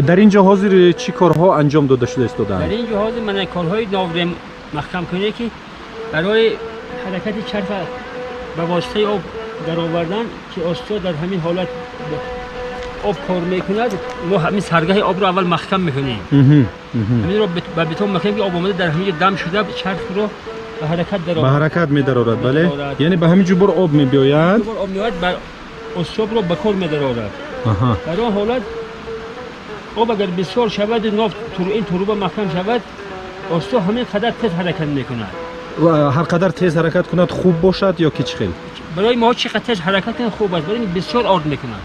Дар ин ҷо ҳозир чӣ корҳо анҷом дода шуда истодаанд? Дар ин ҷо ҳозир ман корҳои нав маҳкамкунӣ, ки барои ҳаракати чарх ба воситаи об даровардан, ки осиё дар ҳамин ҳолат об кор мекунад. Мо ҳамин саргаҳи обро аввал маҳкам мекунем, ҳаминро ба бетон мекунем, ки об омада дар ҳамин ҷо дам шуда чархро ба ҳаракат дароварад. Ба ҳаракат медарорад, бале, яъне ба ҳамин ҷо бор об мебиёяд, об меояд, ба осиёбро ба кор медарорад. Дар он ҳолат об агар бисёр шавад, нов ин труба маҳкам шавад, осиё ҳамин қадар тез ҳаракат мекунад. Ҳар қадар тез ҳаракат кунад, хуб бошад ё ки чӣ хел? Барои мо чӣ қадар тез ҳаракат кунад, хуб аст, барои бисёр орд мекунад.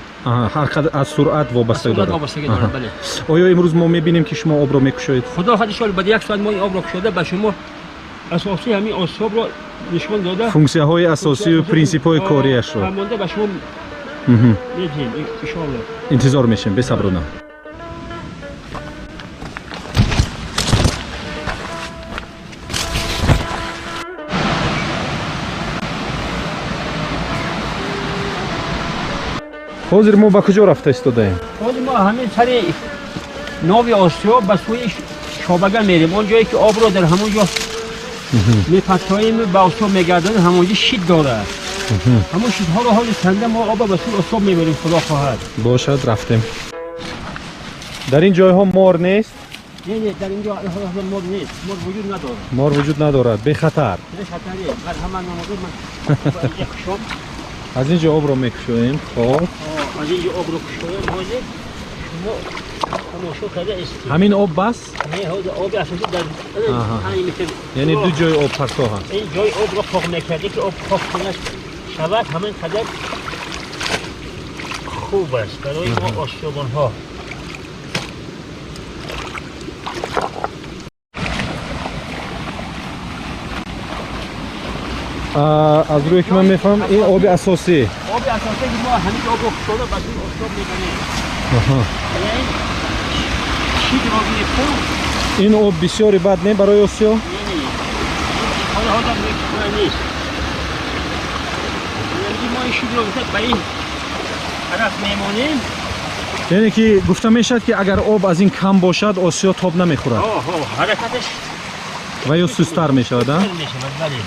Ҳар қадар аз суръат вобастагӣ дорад. Вобастагӣ дорад, бале. Оё имрӯз мо мебинем, ки шумо обро мекушоед? Худо хоҳад, иншоалло, баъд як соат мо ин обро кушода, ба шумо асосии ҳамин осиёбро нишон дода, функсияҳои асосию принсипҳои кориашро фаҳмонда ба шумо медиҳем, иншоалло. Интизор мешем бесаброна. Ҳозир мо ба куҷо рафта истодаем? Ҳозир мо ҳамин сари нави осиё ба сӯи шобага мерем, он ҷое ки обро дар ҳамон ҷо мепартоем, ба осиё мегардонем, ҳамон ҷо шид дорад, ҳамон шидҳоро ҳозир канда мо оба ба сӯи осиё мебарем, худо хоҳад. Бошад, рафтем. Дар ин ҷойҳо мор нест? Не, не, дар ин ҷо мор нест, мор вуҷуд надорад. Мор вуҷуд надорад, бехатар. Бехатаре, бар ҳама намода ман кушом. Аз ин ҷо обро мекушоем, хоб. Аз ин ҷо обро кушоем, ҳозир шумо тамошо карда истед. Ҳамин об бас? Не, ҳозир оби асосӣ дар 5 метр. Яъне ду ҷои об партоҳ ҳаст. Ин ҷои обро пок мекардем, ки об пок кунад шавад, ҳамин қадар хуб аст барои мо осиёбонҳо. Аз рӯе ки ман мефаҳмам, ин оби асосӣ. Оби асосӣ, ки мо ҳамин обро кушода ба сӯи осиёб мебарем. Шидро гирифтем. Ин об бисёри бад не барои осиё? Не, не, ҳола ҳозир нест. Мо ин шидро гирифта ба ин тараф мемонем. Яъне ки гуфта мешавад, ки агар об аз ин кам бошад, осиё тоб намехӯрад. Ҳаракаташ ва ё сусттар мешавад, а? Мешавад, бале.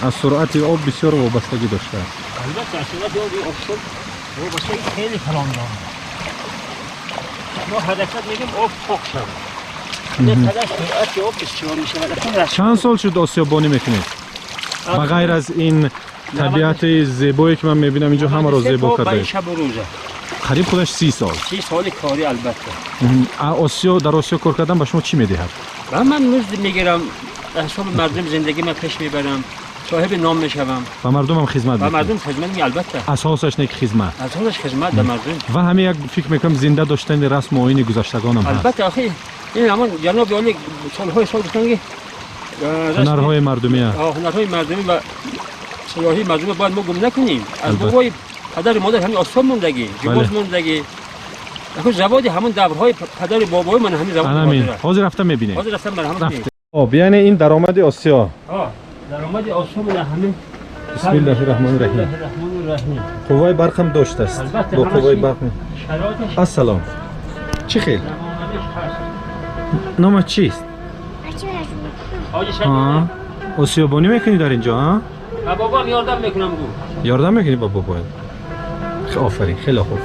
Аз суръати об бисёр вобастагӣ доштааст. Албатта, аз суръати оби осиё вобастагӣ хеле калон дорад. Мо ҳаракат мегӯем, об пок шавад, қадар суръати об бисёр мешавад. Чанд сол шуд осиёбонӣ мекунед? Ба ғайр аз ин табиати зебое, ки ман мебинам, инҷо ҳамаро зебо кардаед. Шабу рӯза. Қариб худаш 30 сол. 30 соли корӣ, албатта. Осиё, дар осиё кор кардан ба шумо чӣ медиҳад? Ба ман музд мегирам, ба ҳисоби мардум зиндагӣ ман пеш мебарам, соҳиби ном мешавам. Ба мардумам хизмат? Ба мардум хизмат, албатта. Асосаш не ки хизмат. Асосаш хизмат ба мардум. Ва ҳамин як фикр мекунам, зинда доштани расму оини гузаштагонам ҳаст. Албатта, охи ин ҳамон ҷаноби олӣ солҳои сол гуфтанд, ки ҳунарҳои мардумӣ. Ҳунарҳои мардумӣ ва сайёҳии мардумӣ бояд мо гум накунем. Аз бобои падару модар ҳамин осиёб мондагӣ, ҷубоз мондагӣ, заводи ҳамон даврҳои падару бобои ман ҳамин завод. Ҳозир рафта мебинем. Ҳозир рафта марҳамат. Хоб, яъне ин даромади осиё. Даромади осиё мана ҳамин. Бисмиллаҳи раҳмони раҳим. Қувваи барқам доштааст, бо қувваи барқ. Ассалом, чӣ хел? Номат чист? Осиёбонӣ мекунӣ дар инҷо? Ба бобоам ёрдам мекунам, гу. Ёрдам мекунӣ ба бобоят? Офарин, хеле хуб.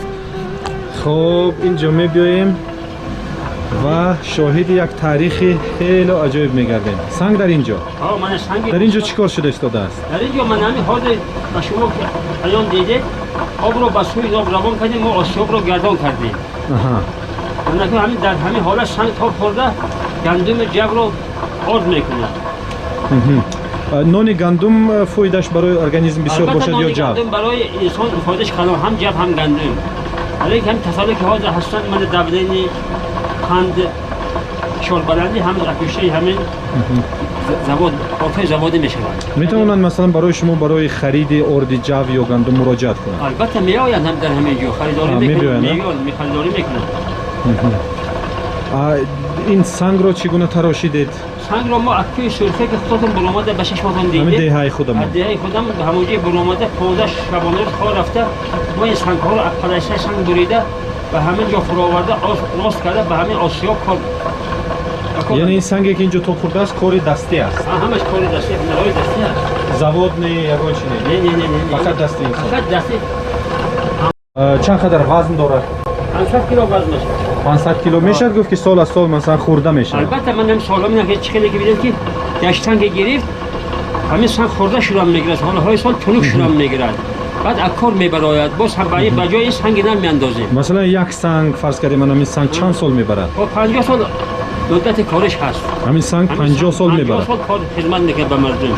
Хоб, инҷо мебиёем ва шоҳиди як таърихи хеле аҷоиб мегардем. Санг дар инҷо, дар инҷо чӣ кор шуда истодааст? Дар инҷо ман ҳамин ҳозир ба шумо аён дидед, обро ба сӯи об равон кардем, мо осиёбро гардон кардем. Ҳамин дар ҳамин ҳолат санг тоб хӯрда гандуми ҷавро орд мекунад. Нони гандум фоидаш барои организм бисёр бошад ё ҷав? Гандум барои инсон фоидаш калон, ҳам ҷав, ҳам гандум. Вале ҳам касоне ки ҳозир ҳастанд, ман давлени, қанд, шорбаландӣ ҳам ракушаи ҳамин завод, ордҳои заводӣ мешавад. Метавонанд, масалан, барои шумо барои хариди орди ҷав ё гандум муроҷиат кунанд? Албатта, меоянд, ҳам дар ҳамин ҷо харидорӣ мекунанд, харидорӣ мекунанд. Ин сангро чӣ гуна тарошидед? Сангро мо аз кӯҳи Сурхе, ки худатон баромада ба чашматон Ҳамин дидед, деҳаи худамон. Аз деҳаи худам, ба ҳамонҷои баромада 15 шабонарӯз кор рафта, мо ин сангҳоро аз падашта санг бурида, ба ҳамин ҷо фуроварда, рост карда, ба ҳамин осиёб кор ба кор. Яъне ин санге, ки инҷо тоб хӯрдааст, кори дастӣ аст? Ҳамаш кори дастӣ, ҳунарҳои дастӣ аст. Завод не, ягон чи не? Не. Фақат дасти инсон. Фақат дастӣ. Чанд қадар вазн дорад? 500 кило вазнаш. 500 кило. Мешавад гуфт, ки сол аз сол, масалан, хӯрда мешавад? Албатта, ман ҳам солҳо мебинам, ки чӣ хеле ки бинед, ки гаштанге гирифт, ҳамин санг хӯрда шудан мегирад, ҳолаҳои сол тунук шудан мегирад, баъд аз кор мебарояд, боз ҳам ба ҷои ин санги нав меандозем. Масалан, як санг, фарз кардем, ман ҳамин санг чанд сол мебарад? То 50 сол муддати кориш ҳаст. Ҳамин санг 50 сол 50 мебарад? Сол кор хизмат мекунад ба мардум.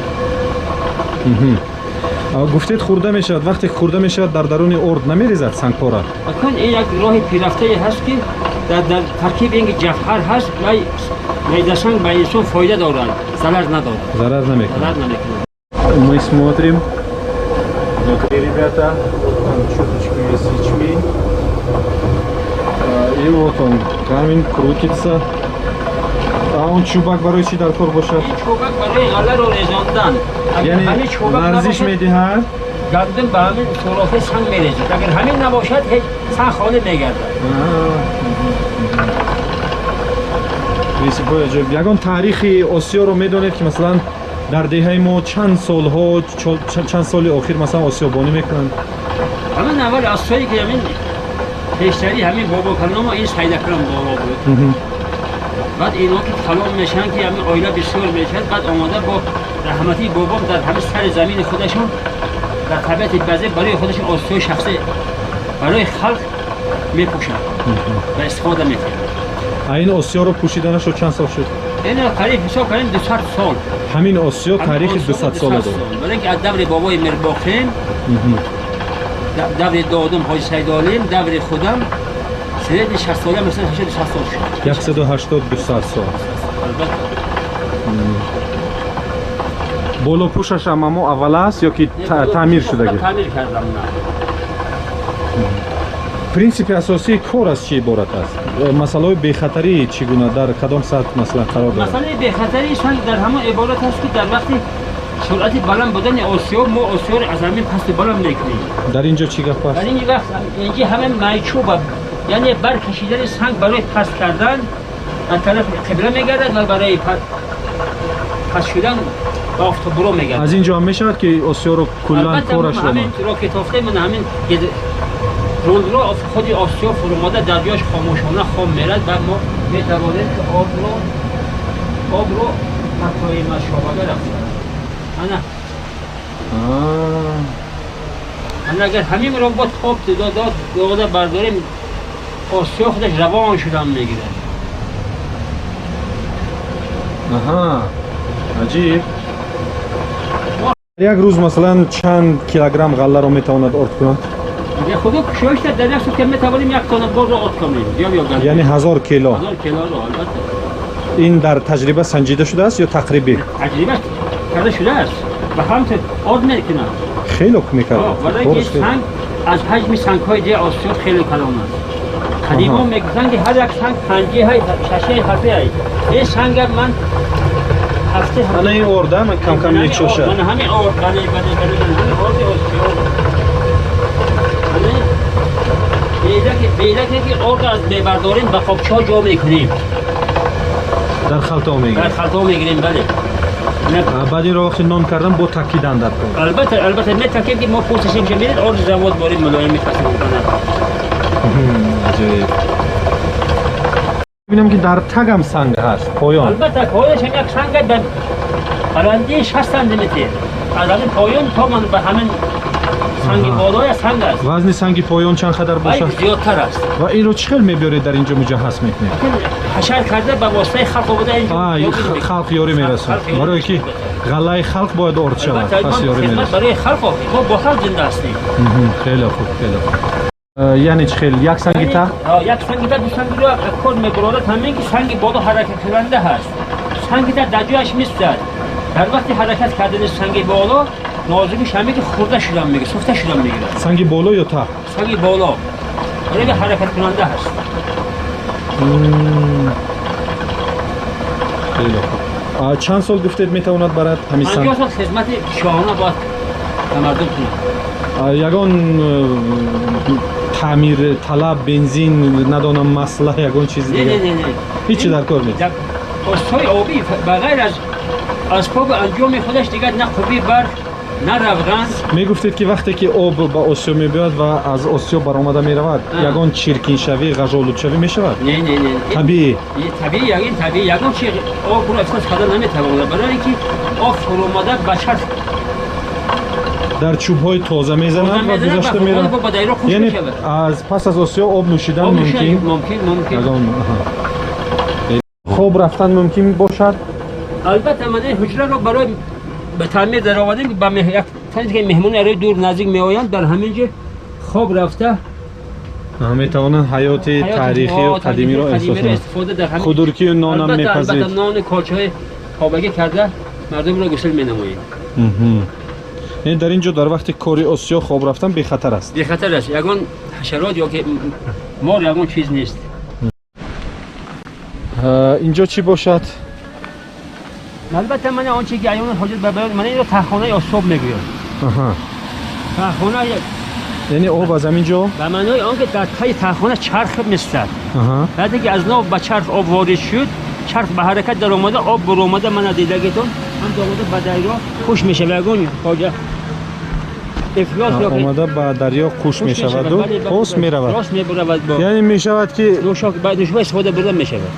Гуфтед, хӯрда мешавад. Вақте хӯрда мешавад, дар даруни орд намерезад сангпора? Акун ин як роҳи пирафтае ҳаст, ки дар таркиби ин ки ҷавҳар ҳаст ва мейдасанг ба инсон фоида дорад, зарар надорад. Зарар намекунад? Зарар намекунад. Мы смотрим. Внутри, ребята, там чуточку есть ячмень. И вот он, камень крутится. А он чӯбак барои чӣ дар кор бошад? Ин чӯбак барои ғалларо резондан. Агар Яъне ҳамин чӯбак ларзиш набошад, медиҳад? Гандум ба ҳамин сурохи санг мерезад. Агар ҳамин набошад, ҳеҷ санг холӣ мегардад. Принсипҳои аҷоиб. Ягон таърихи Осиёро медонед, ки масалан дар деҳаи мо чанд солҳо, чанд соли охир, масалан, осиёбонӣ мекунанд? Ҳамин аввал осиёе, ки ҳамин пештари ҳамин бобокаломо ин Сайдакрам боло буд. Баъд инҳо ки калон мешаванд, ки ҳамин оила бисёр мешавад, баъд омода бо раҳматии бобом дар ҳамин сари замини худашон, дар табиати базе барои худашон осиёи шахсӣ барои халқ мепӯшанд ва истифода мекунанд. А ин осиёро пӯшиданашо чанд сол шуд? Ин қариб ҳисоб кардем, 200 сол. Ҳамин осиё таърихи 200 сола дорад? Барои инки аз даври бобои Мирбоқим, даври додум Ҳоҷи Сайдолим, даври худам средний 60 сола, масалан, 80 сол шуд. 180 200 сол. Албатта. Болопӯшаш ҳам амо аввала аст ё ки таъмир шудагӣ? Таъмир кардам, на. Принсипи асосии кор аз чӣ иборат аст? Масъалаҳои бехатарӣ чӣ гуна, дар кадом сатҳ, масалан, қарор дорад? Масъалаи бехатарии санг дар ҳамон иборат аст, ки дар вақти суръати баланд будани осиёб мо осиёро аз ҳамин пасти баланд мекунем. Дар ин ҷо чӣ гап аст? Дар ин вақт инҷи ҳама майчӯба, яъне баркашидани санг барои паст кардан аз тарафи қибла мегардад ва барои паст шудан ба офтоббуро мегардад. Аз ин ҷо ҳам мешавад, ки осиёро куллан Албатта, корашро ҳамин рокетофте ман ҳамин рулро худи осиё фуромада, дар ҷояш хомӯшона хом мерад ва мо метавонем, ки обро партоим аз шобага рафта. Ана, ана, агар ҳаминро бо тоб дод дода бардорем, осиё худаш равон шудан мегирад. Аҳа, аҷиб. Як рӯз, масалан, чанд килограмм ғалларо метавонад орд кунад? Дигар худо кушоиш дад, дар як сутка метавонем як тонна борро орд кунем ё гандум. Яъне 1000 кило? 1000 килоро, албатта. Ин дар таҷриба санҷида шудааст ё тақрибӣ? Таҷриба карда шудааст ва ҳамчун орд мекунад. Хеле мекард. Барои ки санг аз ҳаҷми сангҳои дигар осиё хеле калон аст. Қадимон мегуфтанд, ки ҳар як санг панҷи ҳай, шашаи ҳафте ҳай. Ин санга ман ҳафте Ана ин орда ман кам-кам мечошад. Ман ҳамин орд, бале, ҳамин орди осиё. Ҳамин бедаке, ки орд аз мебардорем, ба қобчаҳо ҷо мекунем. Дар халтао Дар мегиред? халтаҳо мегирем, бале. Баъд инро вақти нон кардан бо такидан дар кор? Албатта, метакем, ки мо пӯсташем, ки меред, орди завод борем, мулоим мепасем. Аҷоиб. Бинам, ки дар тагам санг ҳаст, поён. Албатта, поёнаш ҳам як санг дар баландии 60 сантиметр, аз ҳамин поён то ман ба ҳамин санги болоя санг аст. Вазни санги поён чанд қадар Вай бошад? зиёдтар аст. Ва инро чӣ хел мебиёред, дар инҷо муҷаҳҳаз мекунед? Ҳашар карда, ба воситаи халқ омада инҷо. Халқ ёрӣ мерасонад, Халқ ёрӣ барое ки мерасонад. ғаллаи халқ бояд орд шавад, Албатта, пас мо ёрӣ хидмат мерасонад. барои халқ охи. Мо бо халқ зинда ҳастем. Хеле хуб, хеле хуб. Яъне чӣ хел, як санги та Як санги та, ду санги ро кор мебарорад, ҳамин ки санги боло ҳаракат кунанда ҳаст. Санги та дар ҷояш мистад. Дар вақти ҳаракат кардани санги боло, нозукиш ҳамин ки хурда шудан мегирад, суфта шудан мегирад. Санги боло ё та? Санги боло. Барои ки ҳаракат кунанда ҳаст. Хеле хуб. Чанд сол гуфтед метавонад барад ҳамин санг? 50 сол хидмати шоҳона бояд ба мардум кунад. Ягон таъмир талаб, бензин, надонам, масла, ягон чиз Не, не, дигар? не, не. Ҳичи дар кор нест. Дар осиёи обӣ ба ғайр аз асбоби анҷоми худаш дигар на қувваи барқ, на равған. Мегуфтед, ки вақте ки об ба осиё мебиёяд ва аз осиё баромада меравад, ягон чиркиншавӣ, ғажолудшавӣ мешавад? Не, не, не. Табиӣ? Табиӣ, ин табиӣ, ягон чи об ро ифлос карда наметавонад, барои ин ки об фуромада ба чарх дар чӯбҳои тоза мезанад ва гузашта меравад. Ба дарё хуш Яъне мешавад. аз пас аз осиё об нӯшидан Об нӯшидан мумкин? Мумкин, мумкин. Ягон, аҳа. Хоб рафтан мумкин бошад? Албатта, ман ин ҳуҷраро барои ба таъмир даровардем, ки ба як тане ки меҳмони арои дур наздик меоянд, дар ҳамин ҷо хоб рафта Метавонанд ҳаёти ҳаёти таърихию қадимиро эҳсос қадимиро кунанд. Истифода дар ҳамин Худуркию нонам албатта, мепазед. Албатта, нони колчаҳои хобагӣ карда мардумро гусел менамоем. Яъне дар ин ҷо дар вақти кори осиё хоб рафтан бехатар аст? Бехатар аст, ягон ҳашарот ё ки мор, ягон чиз нест. Инҷо чӣ бошад? Албатта, ман он чи ки аён ҳоҷат ба баён, ман инро таҳхонаи осиёб мегӯям. Таҳхона. Яъне об аз ҳамин ҷо? Ба маънои он ки дар таи таҳхона чарх месӯзад. Баъде ки аз нав ба чарх об ворид шуд, чарх ба ҳаракат даромада, об буромада, мана дидагитон ҳам омада ба дарё хуш мешавад, ягон ҳоҷа ифлос ё ки Омада ба дарё қуш мешаваду бале, бале, рост бале. меравад. Рост мебуравад бо Яъне мешавад ки нӯшок, ба нӯшоба истифода бурда мешавад.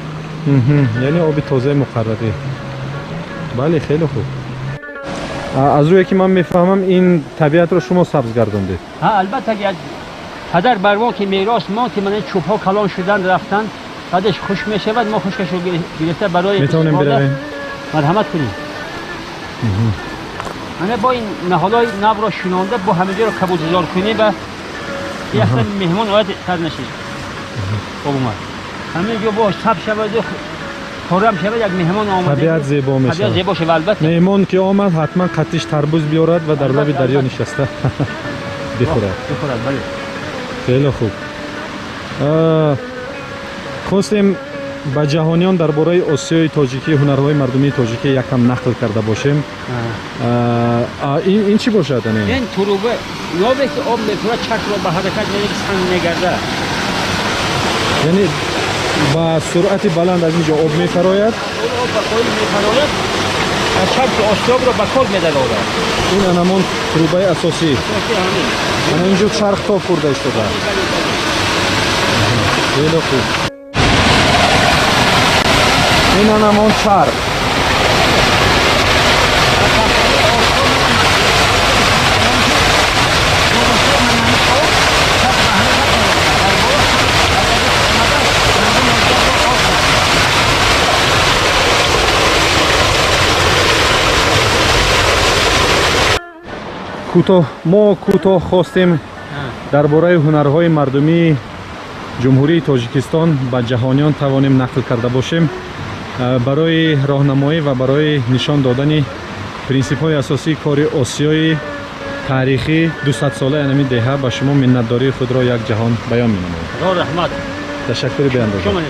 Яъне оби тозаи муқаррарӣ. Бале, хеле хуб. Аз рӯе ки ман мефаҳмам, ин табиатро шумо сабз гардондед. Ҳа, албатта, ки аз падар барво ки мерос монд, ки мана чӯбҳо калон шудан рафтанд, баъдеш хушк мешавад, мо хушкашро гирифта барои Метавонем истифода биравем? Марҳамат кунем. Мана бо ин наҳолҳои навро шинонда, бо ҳаминҷоро кабудизор кунем ва якта меҳмон ояд, тар нашид, об омад, ҳамин ҷо бо сабз шаваду хӯрам шавад, як меҳмон омада. Табиат зебо табиат мешавад. Зебо шавад, албатта. Меҳмон ки омад, ҳатман қатиш тарбуз биёрад ва дар лаби Албатта, дарё албатта. нишаста бихӯрад. Бихӯрад, бале. Хеле хуб. Хостем ба ҷаҳониён дар бораи осиёи тоҷикӣ, ҳунарҳои мардумии тоҷикӣ якам нақл карда бошем. Ин чӣ бошад, ане? Ин туруба нове ки об мекунад, чархро ба ҳаракат меояд, санг мегардад. Яъне ба суръати баланд аз ин ҷо об мефарояд? Об ба поин мефарояд ва чархи осиёбро ба кор медарорад. Ин анамон трубаи асосӣ. Ана ин ҷо чарх тоб хӯрда истодааст. Хеле хуб. Ин анамон чарх. Кӯтоҳ, мо кӯтоҳ хостем дар бораи ҳунарҳои мардумии Ҷумҳурии Тоҷикистон ба ҷаҳониён тавонем нақл карда бошем. Барои роҳнамоӣ ва барои нишон додани принсипҳои асосии кори осиёи таърихӣ 200-солаи анами деҳа ба шумо миннатдории худро як ҷаҳон баён менамоем. Худо раҳмат. Ташаккури беандоза. Шумо.